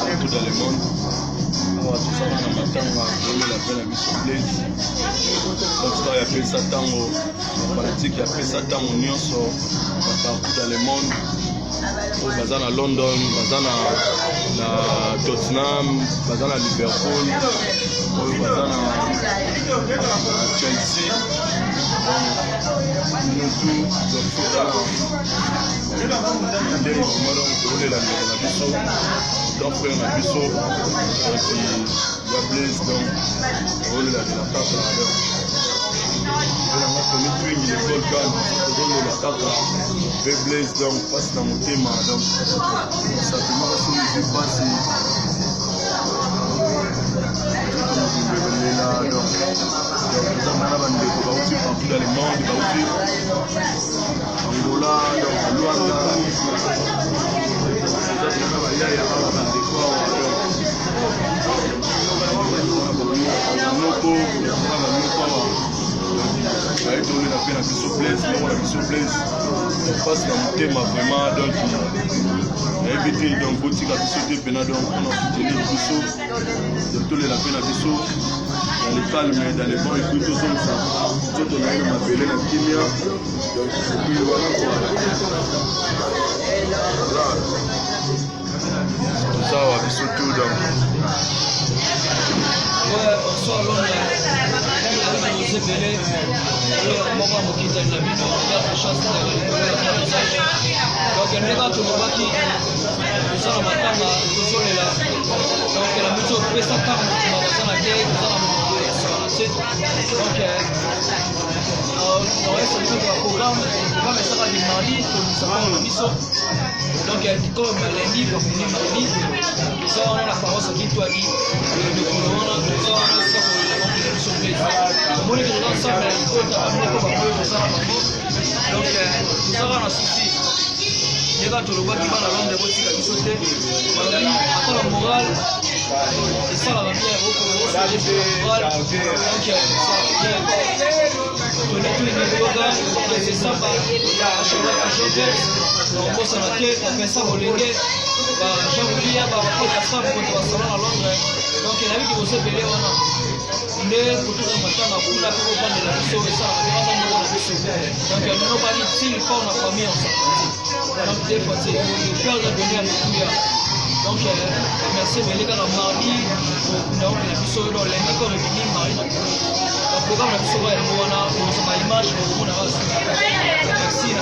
Partout dans le monde, awa tozaka na matanga, tolela mpe na biso Blaise, rockstar ya pesa ntango, bafanatike ya pesa ntango nyonso ya partout dans le monde, oyo baza na London, baza na Tottenham, baza na Liverpool, oyo baza na Chelsea. Donc mutu, donc tozala nde vraiment, donc tokolela ndeko na biso, grand frère na biso, donc ya Blaise. Donc tokolelela kaka. Donc nanga Tony Twingi, le Volcan, tozolela kaka mpe Blaise. Donc mpasi na motema, donc simplement soki ezwi mpasi, lela. Donc toza na bandeko bauti partout dans le monde, bauti Angola, donc Luanda, toza na bayaya awa, bandeko awa, donc banoko, na banoko awa baye tolela mpe na biso Blaise, moko na biso Blaise. Mpasi na motema vraiment. Donc nayebi te, donc botika biso te mpena, donc mpona soutenir biso. Donc tolela mpe na biso dans le calme, dans le bon, et puis tozongisa nzoto na ye na mabele na kimia. Donc et puis wana quoi, voilà, toza awa biso tout donc. Ouais, bonsoir Londres. Ebele oyo moko ya mokitani na bino ya chance ya message. Donc ndenge tolobaki, toza na matanga, tozolela. Donc na biso opesa ntango motima baza na te, toza na moto ya nsima na se. Donc naoyesa biso programme esaka di mardi, tolisa ntango na biso. Donc comme lundi bakomi mardi, toza wana na paroisse ya Kintwadi. Mikolo wana toza wana esika kolela bango na biso Blaise. Omoni ke toza ensemble na likota bamoko bakoyo kosala bango. Donc tozaka na souci ndenge tolobaki, bana Londres botika biso te. Balobi ata na moral esalaka bien, moral, donc esalaka bien. Toni twini yoga esesamba Charlotte, nakobosana te Vincent Bolenge, ba Jean Moulia, ba Sam moto basala na Londres. Donc nayebiki boso ebele wana nde kotoza matanga kuna mpe kobandela biso esalaka te, baza moko na biso. Donc nobali s'il fort na famille ensemble. Donc des fois c'est père de donner ya motuya. Donc merci ebele. Kaka mardi okunda okenda biso, donc lundi comme ebimi mardi, donc programme na biso kaka yango wana, kozwa ba image, bokomona kaka. Merci.